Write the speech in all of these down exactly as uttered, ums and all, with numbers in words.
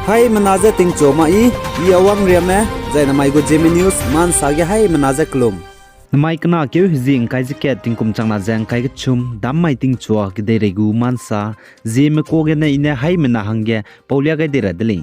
Haimena je tingchu ma i, i Awang Riame, zai namai gu Zeme News, Mansa ge haimena je kelum. Namai kena keu hezie ngkai ze kat tingkum changna ze ngkai kechum, dam mai tingchua kedeirei gu Mansa, Zeme ka gene i ne haimena hangge paulia gai dei ra de lei.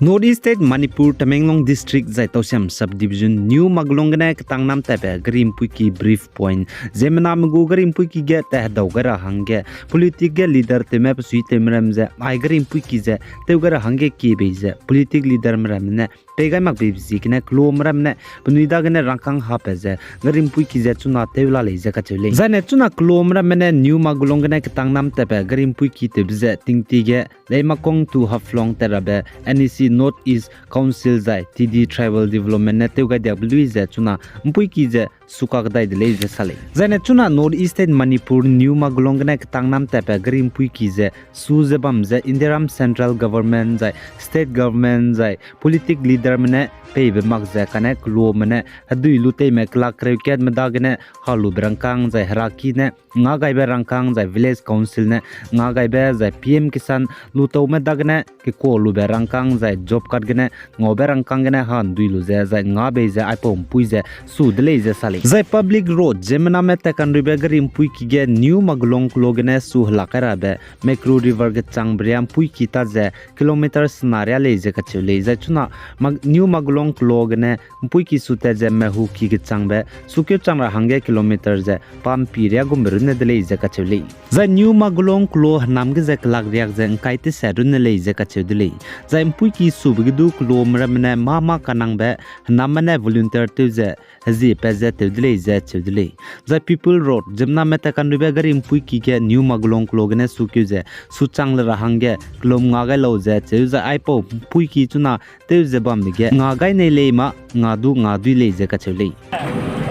North East State Manipur, Tamenglong District zai Tausiam Subdivision, New Maglong gene ketang nam tatbe gari mpuiki Brief Point, ziemmename gu gari mpuiki ge tat hedau gai ra hangge politic ge leader tewme pesuitewme ram ze ai gari mpuiki ze tew gai ra hangge kie bei ze politic leaderme ramme ne pei gai mak beibe ziegene keloame ramme ne penui dagene rangkâng hapat ze gari mpuiki ze chuna tew la lei ze kacheu lei. Zaine chuna keloame ramme ne New Maglong gene ketang nam tatbe gari mpuiki tewbe ze tingtie ge Leimakong to Haflong tat rabe N E C, North East Council zai T D Tribal Development ne tew gai diakbe lui ze chuna mpuiki ze sukak dai de lei ze sa lei. Zaine chuna North East State Manipur, New Maglong gene ketang nam tatbe gari mpuiki ze su ze bam ze Indiaram Central Government zai State Government zai politic leaderme ne peibe mak ze kane keloame ne hedui lu teime kelak kereu katme dagene halube rangkâng zai heraki ne ngagaibe rangkâng zai Village Council ne ngagaibe zai P M Kisan lutaume dagene kekualube rangkâng zai job card gene ngaube rangkâng gene handui lu ze zai nga bei ze aipau mpui ze su de lei ze sa lei. Zai public road ziemmename tatkanruibe gari mpuiki ge New Maglong kelo gene su helak kai rabe Mekru River gechangbe ria mpuiki ta ze kilometer sena ria lei ze kacheu lei. Zai chuna Mag-, New Maglong kelo gene mpuiki su tat ze Mehuki gechangbe sukeu chang ra hangge kilometer ze pampi ria gumbe runne de lei ze kacheu lei. Zai New Maglong kelo henam ge ze kelak riak ze ngkai teset runne lei ze kacheu de lei. Zai mpuiki sube ge du keloame ramme ne mâ mâ kanangbe henamme ne volunteer tew ze hezie pat ze tew de lei ze cheu de lei. Zai People Road ziemmename tatkanruibe gari mpuiki ge New Maglong kelo gene sukeu ze suchang le ra hangge kelum nga gai lau ze cheu zai aipau mpuiki chuna tew ze bambe ge nga gai nei lei ma nga du nga dui lei ze kacheu lei.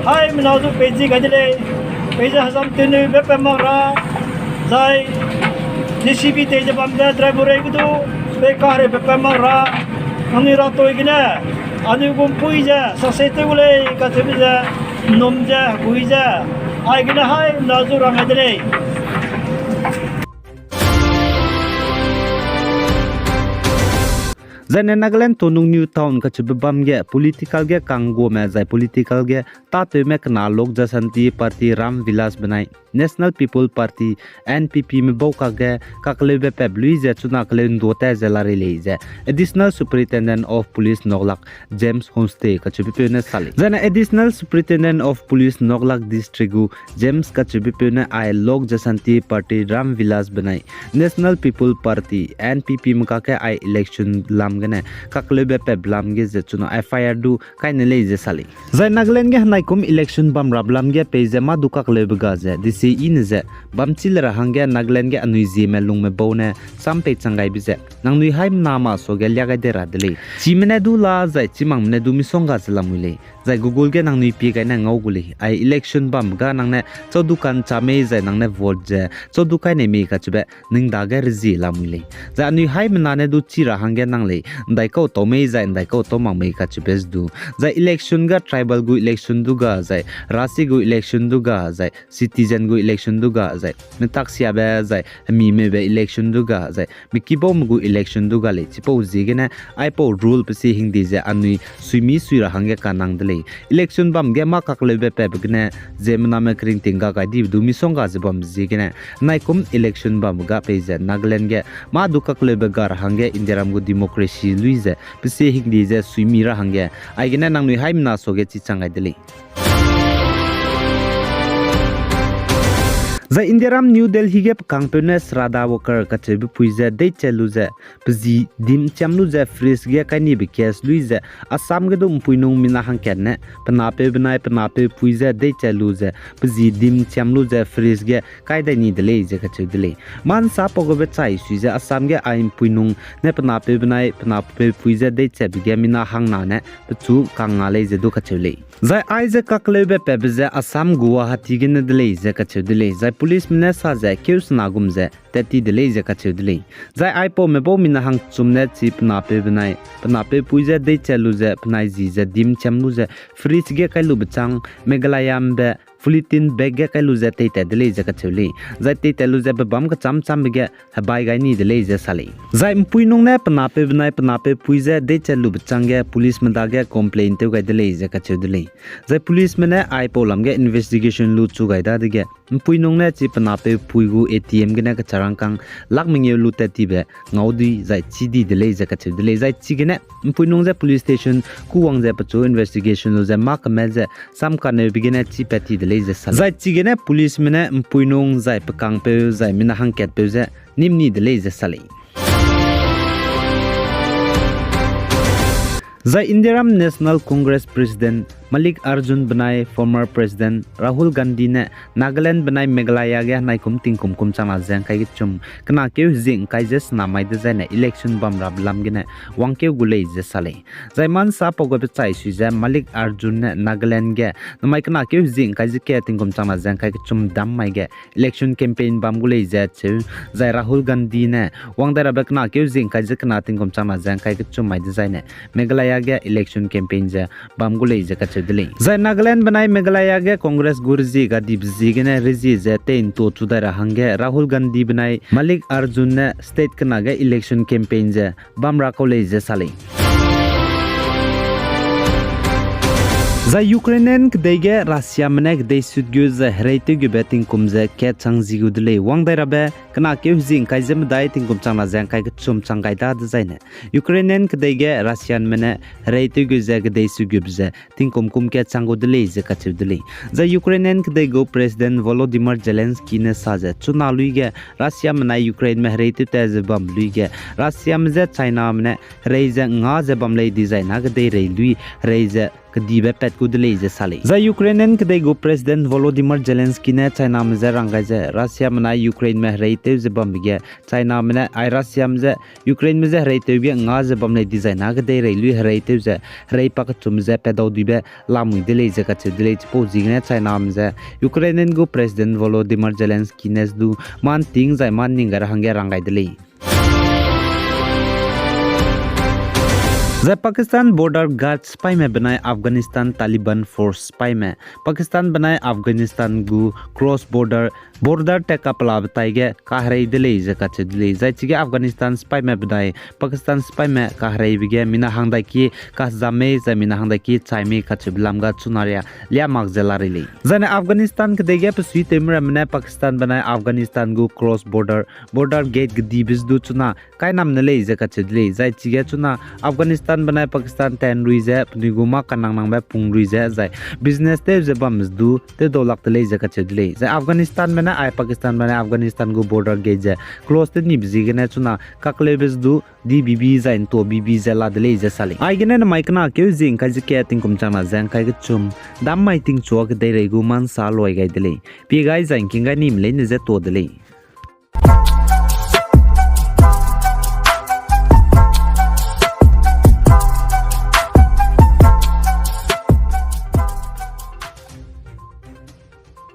Haimena zu peizi gai de lei, peize hezam tewneube pat mak ra, zai J C B tei ze bam ze driver rei ge du pei kahereube pat mak ra, nangnui ratoi gene anui gu mpui ze success tew gu lei kacheube ze, nnum ze, hegui ze, aigene haimena zu rang gai de lei. Zaine Nagaland Tonung New Town kacheube bam ge political ge kangguame zai political ge tâtewme kena Lok Janshakti Party Ram Vilas benai National People Party, N P P me bau kakge kakleube patbe lui ze chuna keleu ndu ta ze larei lei ze Additional Superintendent of Police Noklak James Homestay kacheubepeu ne sa lei. Zaine Additional Superintendent of Police Noklak District gu James kacheubepeu ne ai Lok Janshakti Party Ram Vilas benai National People Party, N P P me kakge ai election lam gene kakleube patbe lam ge ze chuna F I R du kai ne lei ze sa lei. Zai Nagaland ge henaikum election bam rabe lam ge peize mâ du kakleube ga ze D C I ne ze bamchi le ra hangge Nagaland ge anui Zeme lungme bau ne sam pei chang gaibe ze nangnui haimena ma suage lia gai dei ra de lei. Chime ne du la zai chimangme ne du misongga ze lamui lei. Zai Google ge nangnui pie gai ne ngau gu lei. Ai election bambe ga nang ne chau du ka'ncha mei zai nang ne vote ze chau du kai nei mei kacheube ning dage rezie lamui lei. Zai anui haimena ne du chi ra hangge nang lei, ndaikau tau mei zai ndaikau tau mak mei kacheube ze du. Zai election ga tribal gu election du ga zai, rasi gu election du ga zai, citizen gu election du ga zai, metaksiabe zai, hemimeube election du ga zai, mekibaume gu election du ga lei. Chipau ziegene aipau rule pe si hingdi ze anui suimi sui ra hangge kanang de lei. Election bam ge mâ kakleube patbe gene ziemmename keringting ga gai dibe du misongga ze bam ziegene henaikum election bambe ga peize Nagaland ge mâ du kakleube ga ra hangge Indiaram gu democracy lui ze pe si hingdi ze suimi ra hangge aigene nangnui haimena suage chi chang gai de lei. Zai Indiaram New Delhi ge pekangpeu ne Shraddha Walker kacheube pui ze deichat lu ze, pe zi dim chiam lu ze fridge ge kai nibe case lui ze, Assam ge du mpui nung mina hangkat ne pe napeu benai pe napeu pui ze deichat lu ze, pe zi dim chiam lu ze fridge ge kai dai ni de lei ze kacheu de lei. Mâ nsa pau gabe chai sui ze Assam ge ai mpui nung ne pe napeu benai pe napeu pui ze deichatbe ge mina hangna ne pechu kang nga lei ze du kacheu lei. Zai aize kakleube patbe ze Assam Guwahati gene de lei ze kacheu de lei. Zai policeme ne sa ze keu sena gum ze tat ti de lei ze kacheu de lei. Zai aipaume bau mina hangchum ne chi pe napeu benai pe napeu pui ze deichat lu ze penai zi ze dim chiam lu ze fridge ge kai lube chang Meghalayame be polythene bag ge kai lu ze teitat de lei ze kacheu lei. Zai teitat lu ze bebâm kechâm châmbe ge hebai gai ni de lei ze sa lei. Zai ’mpuinung ne pe napeu benai pe napeu pui je deichat lube chângge policeme dage complain tew gai de lei ze kacheu de lei. Zai policeme ne aipau lam ge investigation lu chu gai dadege, ’mpuinung ne chi pe napeu pui gu A T M gene kecharangkâng lak mengeu lu tat tibe ngau di zai chî di de lei ze kacheu de lei. Zai chigene ’mpuinung je police station kûwang ze pechu investigation lu ze mâ kemat ze sam kaneube gene chî pat ti de lei ze sa lei. Zai chigene policeme ne ’mpuinung zai pe kangpeu zai mina hangkatpeu je nîm ni de lei ze sa lei. Zai Indiaram National Congress President Mallikarjun benai former President Rahul Gandhi ne Nagaland benai Meghalaya ge henai kum tingkum kum changna ze ’ngkai kechum kena keu hezie ’ngkai ze sena mai dezaine election bam rabe lam gene wangkeu gu lei ze sa lei. Zai mâ ’nsa pau gabe chai sui ze Mallikarjun ne Nagaland ge namai kena keu hezie ’ngkai ze ke tingkum changna ze ’ngkai kechum dam mai ge election campaign bam gu lei ze cheu, zai Rahul Gandhi ne wang dai rabe kena keu hezie ’ngkai ze kena tingkum changna ze ’ngkai kechum mai dezaine Meghalaya ge election campaign ze bam gu lei ze kacheu de lei. Zai Nagaland benai Meghalaya ge Congress gu rezie gadibe ziegene rezie ze tei ’ntua chu dai ra hangge Rahul Gandhi benai Mallikarjun ne state kena ge election campaign ze bam ra kau lei ze sa lei. Zai Ukrainian kedei ge Russiame ne kedei sut gu ze hereitew gube tingkum ze kat chang zi gu de lei. Wang dai rabe kena keu hezie ’ngkai ze medai tingkum changna ze ’ngkai kechum chang gai da dezaine Ukrainian kedei ge Russiame ne hereitew gu ze kedei sut gube ze tingkum kum kat chang gu de lei ze kacheu de lei. Zai Ukrainian kedei gu President Volodymyr Zelensky ne sa ze chuna lui ge Russiame nai Ukraineme hereitew ta ze bambe lui ge Russiame je Chiname ne herei ze nga ze bam lei dizai na kedei rei lui herei ze kedibe pat gu de lei ze sa lei. Zai Ukrainian kedei gu President Volodymyr Zelensky ne Chiname je rang gai ze Russiame nai Ukraineme hereitew ze bambe ge Chiname ne ai Russiame je Ukraineme je hereitew ge nga ze bam lei dizai na kedei rei lui hereitew ze herei pakechum ze pat dau dibe lamui de lei ze kacheu de lei. Chipau ziegene Chiname je Ukrainian gu President Volodymyr Zelensky ne du mâ ’nting zai mâ ’nning gai ra hangge rang gai de lei. Zai Pakistan Border Guard sipaime benai Afghanistan Taliban Force sipaime Pakistan benai Afghanistan gu cross border, border tat kapelabe tai ge kaherei de lei ze kacheu de lei. Zai chige Afghanistan sipaime benai Pakistan sipaime kahereibe ge mina hangdaiki kazam mei zai mina hangdaiki chai mei kacheube lam ga chuna ria liâ mak ze la rei lei. Zaine Afghanistan kedei ge pesuitewme ramme ne Pakistan benai Afghanistan gu cross border, border gate gedibe ze du chuna kainam ne lei ze kacheu de lei. Zai chige chuna Afghanistan benai Pakistan tanrui ze penui gu mâ kanangnangbe pungrui ze zai business tew ze bam ze du tewdau lak de lei ze kacheu de lei. Zai Afghanistanme ne ai Pakistan benai Afghanistan gu border gate ze close tenibe ziegene chuna kakleube ze du dibibi zai ’ntuabibi ze la de lei ze sa lei. Aigene namai kena keu hezie ’ngkai ze ke tingkum changna ze ’ngkai kechum dam mai tingchua kedeirei gu mâ ’nsa loi gai de lei. Pie gai zai ’ngking gai nime leine je tuâ de lei.